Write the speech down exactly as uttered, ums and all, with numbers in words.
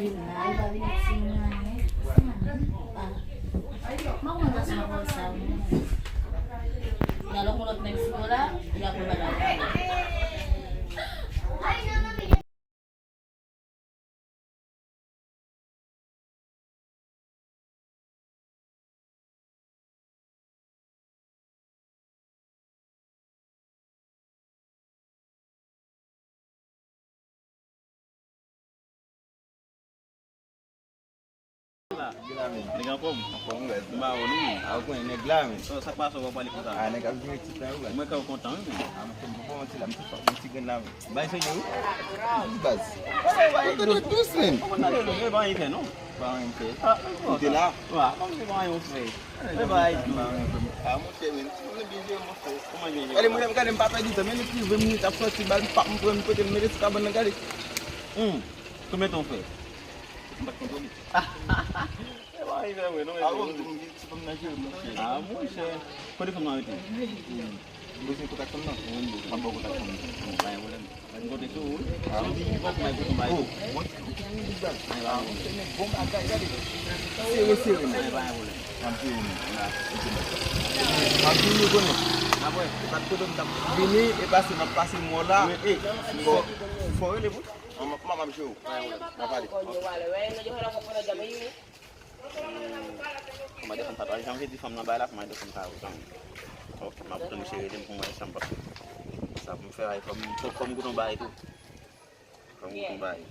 Vin la, li pa vin ak timoun anyen. Mwen konn gason nan pral sa, wi. Nan lòt, lòt nèg sou la, li ap pral la. Nèg anfòm? Anfòm, wi. M ba ou, non. A, ou konnen nèg la, men. Sa, sa k pase, w ap pale konsa? A, nèg ap jwe ti tan, wi. Mwen kwè w kontan, wi, men. A, mwen kwè m pa fè manti la, m te fòk, m ti grenn la, men. Bay serye, wi. Baz. Ou te dous, men. Ou pa anyen fè, non. Pa anyen fè. Ou te la. Wa, kòm se pa anyen w fè. Men bay tou. A, monchè, men. Ti moun byen jere, monchè. Kòman byen jere? Gade, monchè, gade, m pa pèdi tan. Men nou ki ven minit ap sòti, bal, m pa m pran, m pote, m mete sou kabann nan, gade. Hmm. Konbyen tan w fè? M pa t kontwole. E pa anyen fè vre, non, e vre. A, bon, m di, se pa m nan jere, monchè. A, monchè. Kote fanm nan rete? M bezwen kontak fanm nan. M ap ba w kontak fanm nan. Bon, pa gen pwoblèm. M konte sou ou, wi. Si w di m fòk m al kote m al. Oh, bon, ti kout men big bag. A, monchè, men bon bagay, gade. Sere, sere, men. Pa gen pwoblèm. M ap jere, men. M ap jere, konnen. Apre, e pa t kote m t ap vini, e pase, m ap pase mò la. Fò, fò rele pou. Mama, mama, m jere w. N a pale. Kòman desann sa? Janm vle di fanm nan bay la, kòman desann sa yo, janm. Ok, m ap tann misye rele m pou m wè sa m p ap, sa pou m fè, fò m, fò, fò m goute yon bagay tou. Fò m goute yon bagay.